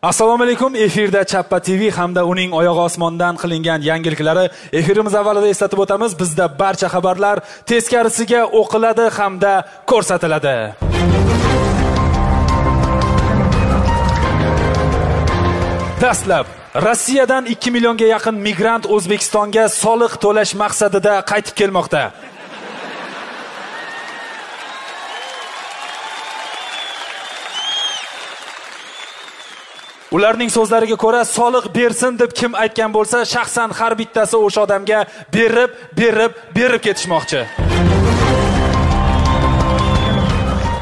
Assalomu alaykum. Efirda Chappa TV hamda uning oyog'i osmondan qilingan yangiliklari. Efirimiz avvalida eslatib o'tamiz, bizda barcha xabarlar teskarisiga o'qiladi hamda ko'rsatiladi. Dastlab Rossiyadan 2 millionga yaqin migrant O'zbekistonga soliq to'lash maqsadida qaytib kelmoqda. Ularning so'zlariga ko'ra, soliq bersin deb kim aytgan bo'lsa, shaxsan har bittasi o'sha odamga berib, berib, berib ketishmoqchi.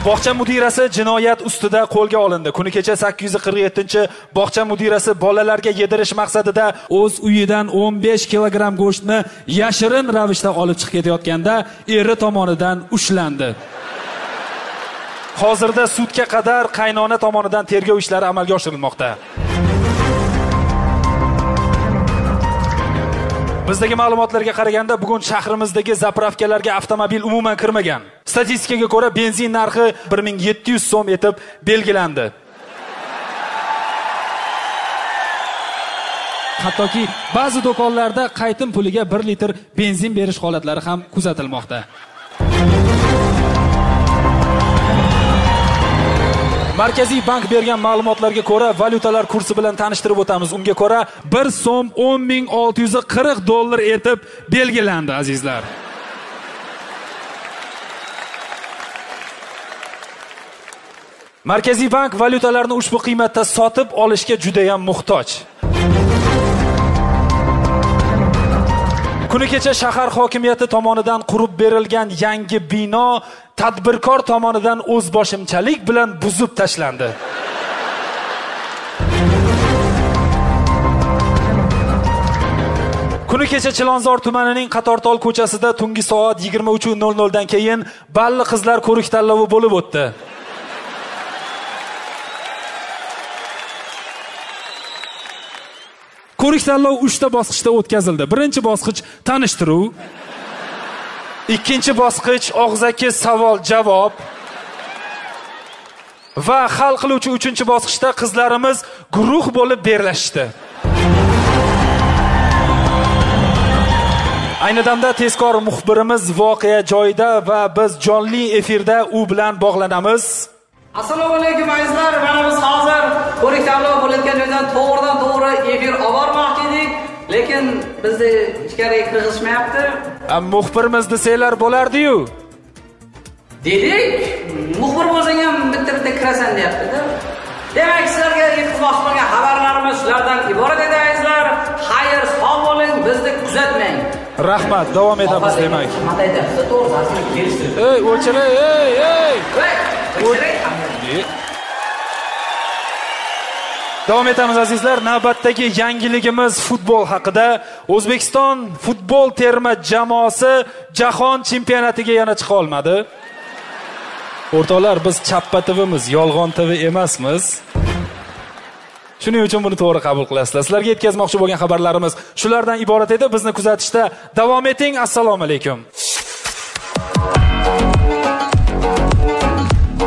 Bog'cha mudirasi jinoyat ustida qo'lga olindi. Kuni kecha 847-bog'cha mudirasi bolalarga yedirish maqsadida o'z uyidan 15 kilogramm go'shtni yashirin ravishda olib chiqib ketayotganda eri tomonidan ushlandi. Hozirda sudga qadar qaynona tomonidan tergov ishlari amalga oshirilmoqda. Bizdagi ma'lumotlarga qaraganda bugun shahrimizdagi zapravkalarga avtomobil umuman kirmagan. Statistikaga ko'ra benzin narxi 1700 so'm etib belgilandi. Hattoki ba'zi do'konlarda qaytim puliga 1 litr benzin berish holatlari ham kuzatilmoqda. Markaziy bank bergan ma'lumotlarga ko'ra valyutalar kursi bilan tanishtirib o'tamiz. Unga ko'ra 1 so'm 10.640 dollar etib belgilandi, azizlar. Markaziy bank valyutalarni ushbu qiymatda sotib olishga juda ham muhtoj. Kuni kecha shahar hokimiyati tomonidan qurib berilgan yangi bino tadbirkor tomonidan o'zboshimchalik bilan buzib tashlandi. Kuni kecha Chilonzor tumanining Qatortol ko'chasida tungi soat 23:00 dan keyin balli qizlar ko'rik tanlovi bo'lib o'tdi. Ko'rik tanlov 3 ta bosqichda o'tkazildi. Birinchi bosqich tanishtiruv, ikkinchi bosqich og'zaki savol-javob va hal qiluvchi uchinchi bosqichda qizlarimiz guruh bo'lib berlashdi. Ayni damda tezkor muxbirimiz voqea joyida va biz jonli efirda u bilan bog'lanamiz. Assalomu alaykum azizlar, mana biz hozir ko'rik tanlov bo'layotgan joydan to'g'ridan to'g'ri efir olib bormoqchi edik, lekin bizni ichkariga kirgizishmayapti. Muxbirimiz desanglar bo'lardi-yu. Dedik, muxbir bo'lsang ham bitta-bitta kirasan deyapti-da. Demak, sizlarga yetkazmoqchi bo'lgan xabarlarimiz shulardan iborat edi azizlar. Xayr, sog' bo'ling, bizni kuzatmang. Rahmat, davom etamiz demak. Nima aytyapsiz? To'g'ri, aslida kelishtirib. Ey, o'chiray, ey, ey. Davom etamiz azizlar. Navbatdagi yangiligimiz futbol haqida. O'zbekiston futbol terma jamoasi jahon chempionatiga yana chiqa olmadi. O'rtoqlar, biz Chappa TVmiz, yolg'on TV emasmiz. Shuning uchun buni to'g'ri qabul qilasizlar. Sizlarga yetkazmoqchi bo'lgan xabarlarimiz shulardan iborat edi. Bizni kuzatishda davom eting. Assalomu alaykum.